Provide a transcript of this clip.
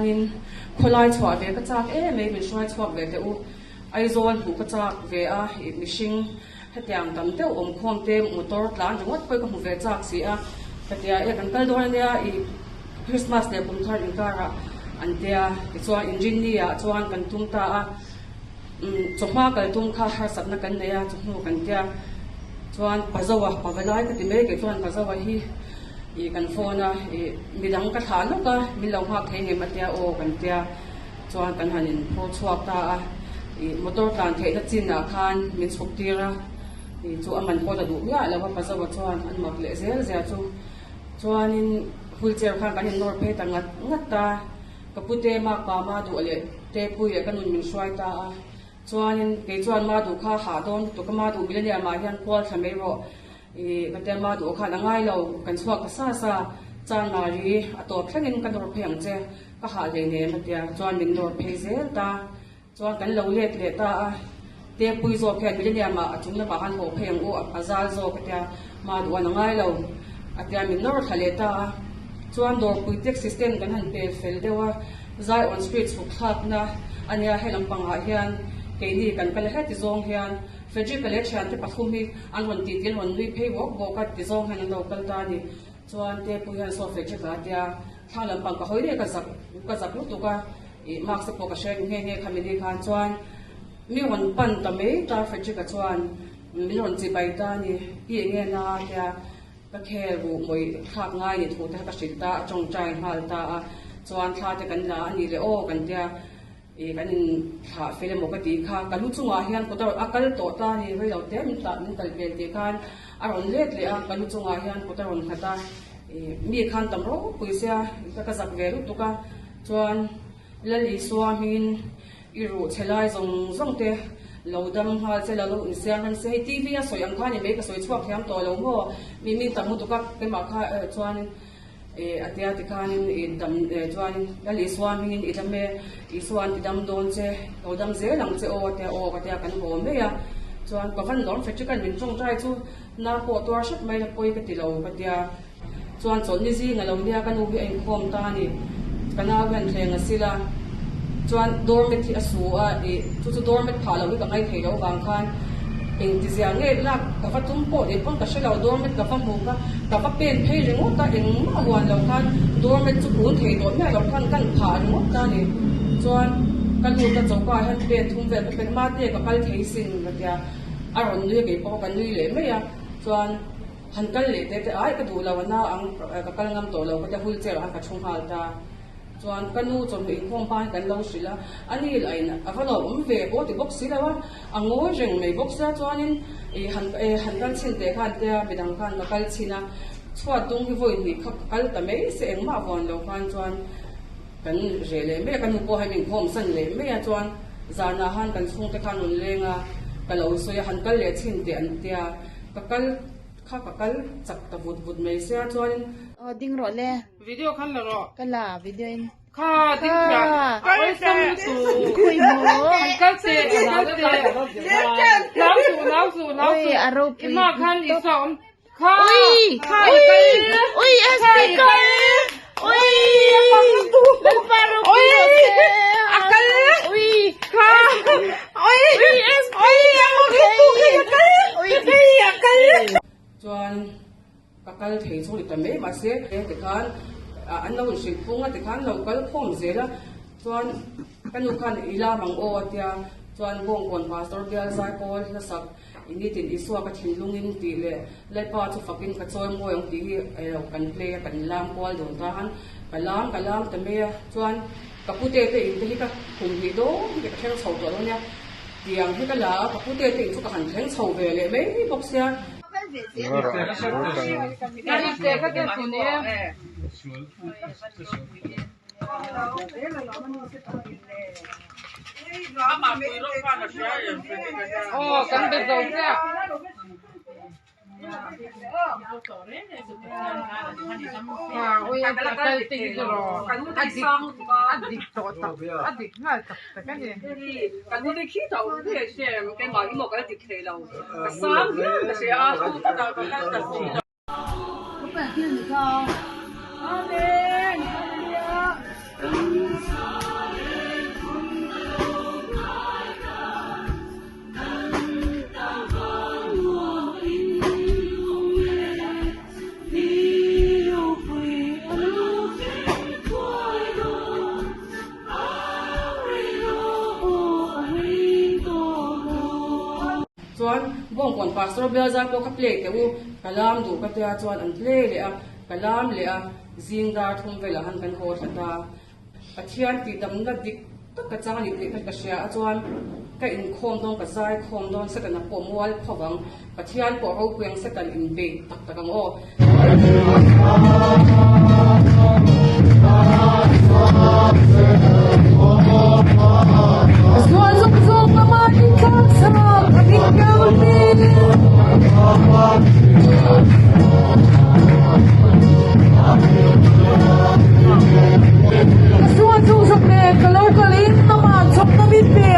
Chuanin khawlai chhuah ve ka chak em mai, min hruai chhuak ve teh u. Aizawl hmuh ka chak ve a, ih mihring hetiang tam deuh awm khawm te motor tlan ringawt pawh ka hmu ve chak si a. Ka tia e kan kal dawn ania ih Christmas leh kum thar inkarah an tia tichuan inrinni ah chuan kan tum ta a. Umm chawhma kal tum kha harsatna kan nei a, chawhnu kan tia chuan Pazoa Pavalai ka ti mai kei chuan Pazoa hi ih kan phone a ih midang ka thlah lawk a min lo nghak thei ngem a tia aw kan tia chuan kan han in phur chhuak ta a ih motor tlan theihna chin ah khan min chhuk tir a ih chu a man pawh la duh miah lo a Pazoa chuan an mak leh zel zia chu chuanin wheelchair khan kan in nawr phei ta ngat ngat a. Ka pute makpa ma duh leh te pui leh ka nun min hruai ta a, chuanin kei chuan ma duh kha hah dawn lutuk a, ma duh millennium ah hian kual thla mai rawh ih ka tia ma duh khan a ngai lo, kan chhuak ta sa sa, chan mari a tawp thlengin ka nawr phei ang che, ka hah hlei nem a tia, chuan min nawr phei zel ta. Chuan kan lo let leh ta a, Tepui zawk hian Millennium ah a chung lamah khan haw phei ang u, a zal zawk a tia, ma duh an a ngai lo a tia min nawr thla leh ta a. Chuan dawrpui taxi stand kan han pel fel deuh a, Zion Street chhuk thlakna a nia he lampangah hian keini kan kal heti zawng hian Frederick-a leh thiante pathum hi an rawn titi an rawn nui phei bawk bawk a ti zawng hian an lo kal ta a ni. Chuan Tepui hian saw Frederick-a a tia, Thlang lampang ka hawi leh ka zak ka zak lutuk a, ih mask te pawh ka hre nghe nghe kha mini khan chuan mi rawn pan ta mai ta Frederick-a chuan min rawn chi bai ta a ni, i eng nge na tia ka khel ruh mawih thlak ngai ni thu te kha ka hrilh ta a tawngtai nghal ta a, chuan thla te kan la a ni leh aw kan tia ih kan in thlah fel emaw ka tih kha ka lu chungah hian kut a rawn a kal tawh ta a ni rei lo te min tah min kal vel tih khan a rawn let leh a ka lu chungah hian kut a rawn nghat a. Mi khan tam ropui sia ka ka zak ve lutuk a, chuan Lal Isua hmingin i ruh chhe lai zawng zawng te lo dam nghal che la lo insiam reng se, hei TV a sawi ang kha ni mai ka sawi chhuak thiam tawh lo maw, mi min tam lutuk a keimah kha chuan a tia tikhanin i dam chuan Lal Isua hmingin i dam e, Isua an ti dam dawn che, lo dam zel ang che aw a tia aw ka tia kan haw mai a, chuan ka van lawm fetrik a min tawngtai chu. Na pawh tuar hrep mai la pawi ka ti lo ka tia. Chuan chawlhni zing a lo nia ka nu hi a inkhawm ta a ni. Ka nau hian thleng a sil a, chuan doormat hi a su a, ih chu chu doormat phah loh hi ka ngaithei loh vang khan engtizia nge lak ka va tum pawh tih pawn ka hre lo, doormat ka va hmu kha ka va pen phei ringawt a, engmah huan lo khan doormat chu kun thei tawh miah loh khan kan phah ringawt ta a ni. Chuan ka lut a choka ah hian pen thum vel ka pen mate ka kal thei sin ka tia. A rawn nui a kei pawh ka nui leh mai a, chuan han kal leh te te ai ka duh lo a na ang ka kal ngam tawh lo ka tia wheelchair ah khan ka thu nghal ta. Chuan ka nu chawhmeh inkhawm pa hi kan lo hrilh a, a ni lah in a va lo awm ve pawh ti bawk si lo a, a ngawi reng mai bawk sia chuanin ih han han kal chhin teh khan tia midang khan ka kal chhin a, chhuat dung hi vawi hnih kha ka kal ta mai se engmah vawn lo khan chuan Kan reh leh mai a, ka nu pawh hei min khawm san leh mai a, chuan zanah han kan chhungte khan rawn leng a, ka lo sawi a, han kal leh chhin teh an tia, ka kal kha ka kal chak ta vut vut mai sia chuanin. Aw ding rawh le. Video khan la rawh. Ka la video in. Kha ding rawh. Kal sam lutuk. Khui maw. Han kal teh han kal teh. Nau suh nau suh nau suh. Oi a ropui. I hma khan Isua awm. Kha Ui! kha Ui! kal Ui! SP kal! Ui! Lalpa ropui rawh se! A kal! Ui! Kha! Ui! Ui! SP kal! Ui! A kal! Chuan ka kal thei chu ni ta mai mahse tikhan an lo inhrilh phung a tikhan lo kal khawm zel a chuan ka nu khan i lam ang aw a tia chuan Bawngkawn Pastor Bial Zaipawl hlasak I nitin Isua ka thinlungin tih leh Lalpa chu fakin ka chawi mawi ang tih hi elo kan play a kan lam kual dawn ta han ka lam ka lam ta mai a chuan ka pute te in te hi ka khum hnih dawn hi ka thleng chho tawh dawn nia tiang hi ka la a ka pute te in chu ka han thleng chho ve leh mai bawk sia. Aw kan be zo chiah. Ha ui a kal te hi chu rawh a dik a dik tawh tak a dik nghal tak tak a ni. Amen. Hallelujah. Chuan Bawngkawn Pastor bial zai pawh kha play teh u, ka lam duh ka tia chuan an play leh a, ka lam leh a, zing dar thum velah han kan haw thla ta. Pathian tihdamna dik tak ka chang a nih tih kha ka hria a chuan ka inkhawm dawn ka zai khawm dawn Satan a pawh mual pho ang Pathian pawh ropui ang Satan inbei tak tak ang aw. Ka suan chung zawk nen ka lo kal in amah chawpna min pe.